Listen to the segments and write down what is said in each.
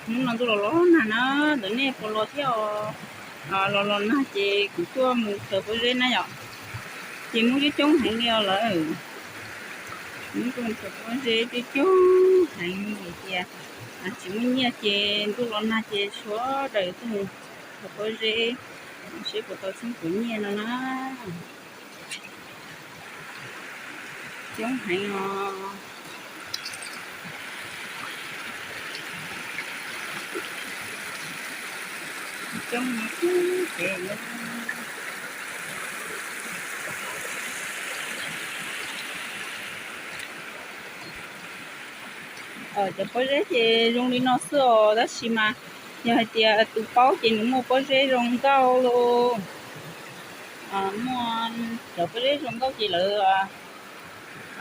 Hnub no ntuj los los nag na, ntawm nej puas los thiab os? Los los nag ces kuv tuaj mus khaws pob zeb na yom. Ces muaj coob coob heev li os lawm. Muaj tuaj mus khaws pob zeb coob coob heev vim tias tsis muaj nyiaj ces ntuj los nag ces sawv daws tuaj mus khaws pob zeb seb puas tau txheeb puas nyiaj no na. Coob heev os. Coob heev. Cov pob zeb ces zoo li no xwb os, tab sis mas yog hais tias tus paub ces nws muaj pob zeb zoo nkauj lauj. Muaj cov pob zeb zoo nkauj ces lawv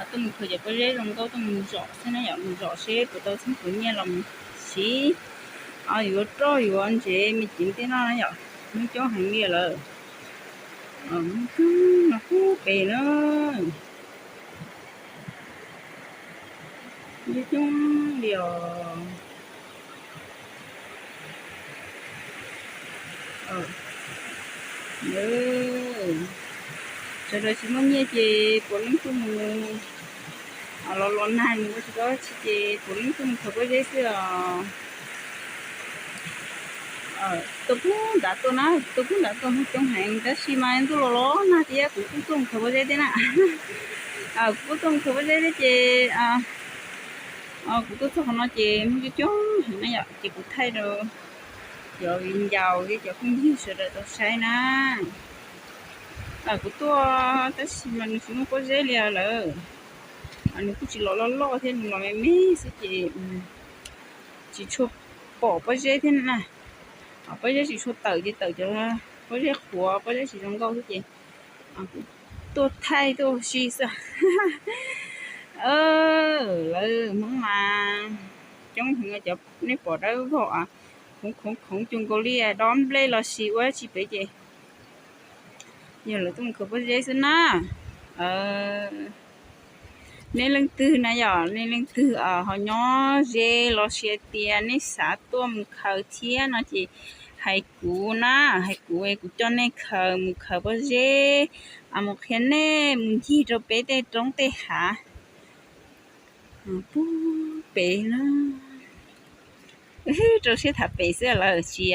tuaj mus khaws cov pob zeb zoo nkauj tuaj mus zom xwb na yom, mus zom seb puas tau txheeb puas nyiaj los mus siv, yuav roj yuav ntsev me ceev tej no na yom. Muaj coob heev li lawm. Muaj coob no pub pes na. Coob coob li os. Sawv daws tsis muaj nyiaj ces puav leej tuaj mus, los los nag mus ua tsis tau dab tsi ces puav leej tuaj mus khaws pob zeb xwb os. Tuaj pub nram tuaj na, tuaj pub nram tuaj muaj coob heev tab sis mas ntuj los los nag thiab kuv kuj tuaj mus khaws pob zeb thiab na. Kuv kuj tuaj mus khaws pob zeb thiab ces kuv tuaj txog qhov no ces muaj coob coob heev na yom, ces kuv thaij rau cov viv ncaus thiab cov phooj ywg sawv daws tau saib na. Kuv tuaj tab sis mas nws tsis muaj pob zeb li lawm. Nws kuj tsis los loj loj thiab, nws los me me xwb ces tsis tshua pom pob zeb thiab na. Pob zeb tsis tshua tawm ces tawm cov pob zeb qhuav, pob zeb tsis zoo nkauj xwb ces kuv tuaj thaij tuaj ua si xwb. Lawv Hmoob mas coob heev, cov nej pom dawb vog khoov khoov khoov cuag nkaus li dob nplej los sis ua dab tsi pem ces yog lawv tuaj mus khaws pob zeb xwb na. Nej leej twg na yom, nej leej twg ho nyob ze los sis tias nej xav tuaj mus khaws thiab no ces hais kuv na, hais kuv, kuv coj nej khaws mus khaws pob zeb, mus qhia nej mus ncig rau peb tej roob tej hav. Pub pem na, rau siab tham pem xwb lawm, tsis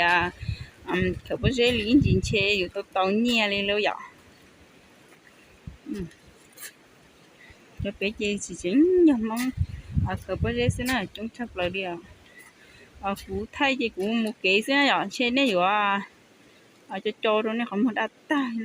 khaws pob zeb li ib ntsis ntshe yuav tau tau nyiaj li lauj yom. Cov pem ces tsis tseem yog Hmoob khaws pob zeb xwb na, coob tshaj plaws li os. Kuv thaij ces kuv mus kev xwb na yom, ntshe nej yuav co co rau nej qhov muag daj tag.